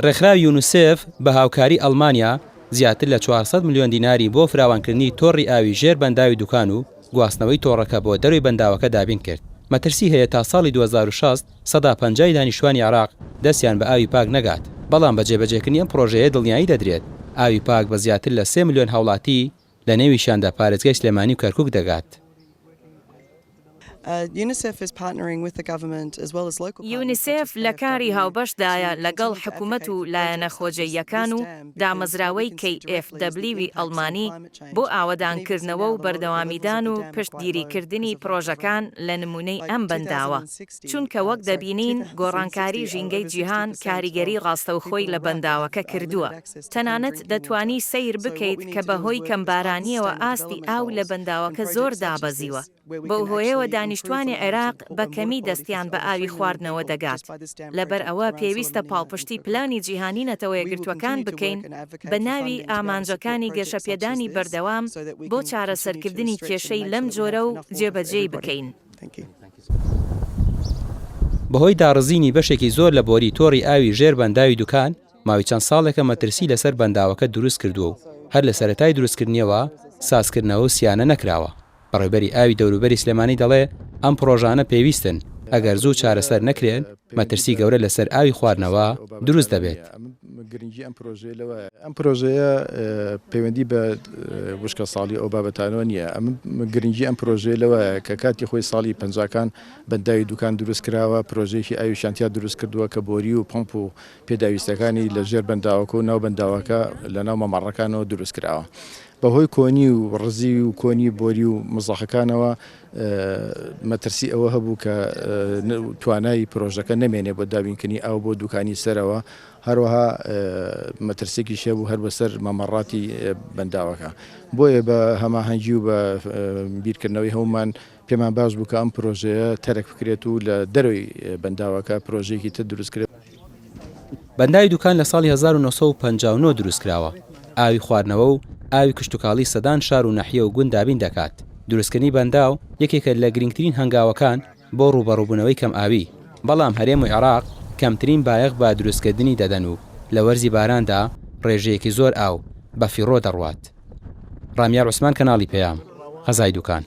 ڕێکخراوی یونسێف بە هاوکاری ئەڵمانیا زیاتر لە 400 ملیۆن دیناری بۆ فراوانکردنی تۆڕی ئاوی ژێر بەنداوی دوکان و گواستنەوەی تۆڕەکە بۆ دەرەوەی بەنداوەکە دابین کرد. مەترسی هەیە تا ساڵی 2060 سەدا پەنجای دانیشتوانی عێراق دەستیان بە ئاوی پاک نەگات، بەڵام بە جێبەجێکردنی ئەم پڕۆژەیە دڵنیایی دەدرێت ئاوی پاک بە زیاتر لە سێ ملیۆن هاوڵاتی لە نێویشیاندا پارێزگای سلێمانی و کەرکوک دەگات. یونیسێف لە کاری هاوبەشدایە لەگەڵ حکومەت و لایەنە خۆجێییەکان و دامەزراوەی KfW ی ئەڵمانی بۆ ئاوەدانکردنەوە و بەردەوامیدان و پشتگیریکردنی پڕۆژەکان لە نمونەی ئەم بەنداوە، چونکە وەک دەبینین گۆڕانکاری ژینگەی جیهان کاریگەری ڕاستەوخۆی لە بەنداوەکە کردووە. تەنانەت دەتوانی سەیر بکەیت کە بەهۆی کەمبارانییەوە ئاستی ئاو لە بەنداوەکە زۆر دابەزیوە، بەو هۆیەوە دانیشتوانی عێراق بە کەمی دەستیان بە ئاوی خواردنەوە دەگات. لەبەر ئەوە پێویستە پاڵپشتی پلانی جیهانی نەتەوەیەکگرتووەکان بکەین بە ناوی ئامانجەکانی گەشەپێدانی بەردەوام بۆ چارەسەرکردنی کێشەی لەم جۆرە و جێبەجێی بکەین. بەهۆی داڕزینی بەشێکی زۆر لە بۆری تۆڕی ئاوی ژێر بەنداوی دوکان، ماوەی چەند ساڵێکە مەترسی لەسەر بەنداوەکە دروست کردووە و هەر لە سەرەتای دروستکردنیەوە سازکردنەوە و سیانە نەکراوە. بەڕێوبەری ئاوی دەوروبەری سلێمانی دەڵێ، ئەم پڕۆژانە پێویستن، ئەگەر زوو چارەسەر نەکرێن، مەترسی گەورە لەسەر ئاوی خواردنەوە دروست دەبێت. ئەم پرۆژەیە پەیوەندی بە وشکەساڵی ئەو بابەتانەوە نییە، گرنگی ئەم پرۆژەیە لەوەیە کە کاتی خۆی ساڵی پەنجاکان بەنداوی دوکان دروست کراوە، پرۆژەیەکی ئاویشیان تیا دروست کردووە کە بۆری و پەمپ و پێداویستەکانی لە ژێر بەنداوەکە و ناو بەنداوەکە لە ناو مەمەڕەکانەوە دروست کراوە. بەهۆی کۆنی و ڕزیوی و کۆنی بۆری و مزەخەکانەوە مەترسی ئەوە هەبوو کە توانای پرۆژەکە نەمێنێ بۆ دابینکردنی ئاو بۆ دوکانی سەرەوە، هەروەها مەترسیەکیش هەبوو هەر بەسەر مەمەڕاتی بەنداوەکە. بۆیە بە هەماهەنگی و بە بیرکردنەوەی هەموومان پێمان باش بوو کە ئەم پرۆژەیە تەرک بکرێت و لە دەرەوەی بەنداوەکە پرۆژەیەکی تر دروست کرێت. بەنداوی دوکان لە ساڵی 1959 دروستکراوە، ئاوی خواردنەوە و ئاوی کشتوکاڵی سەدان شار و ناحیە و گوند دابین دەکات، دروستکردنی بەنداو یەکێکە لە گرنگترین هەنگاوەکان بۆ ڕووبەڕووبوونەوەی کەمئاوی، بەڵام هەرێم و عێراق کەمترین بایەخ بە دروستکردنی دەدەن و لە وەرزی باراندا ڕێژەیەکی زۆر ئاو بەفیڕۆ دەڕوات. ڕامیار عوسمان کەناڵی پەیام، قەزای دوکان.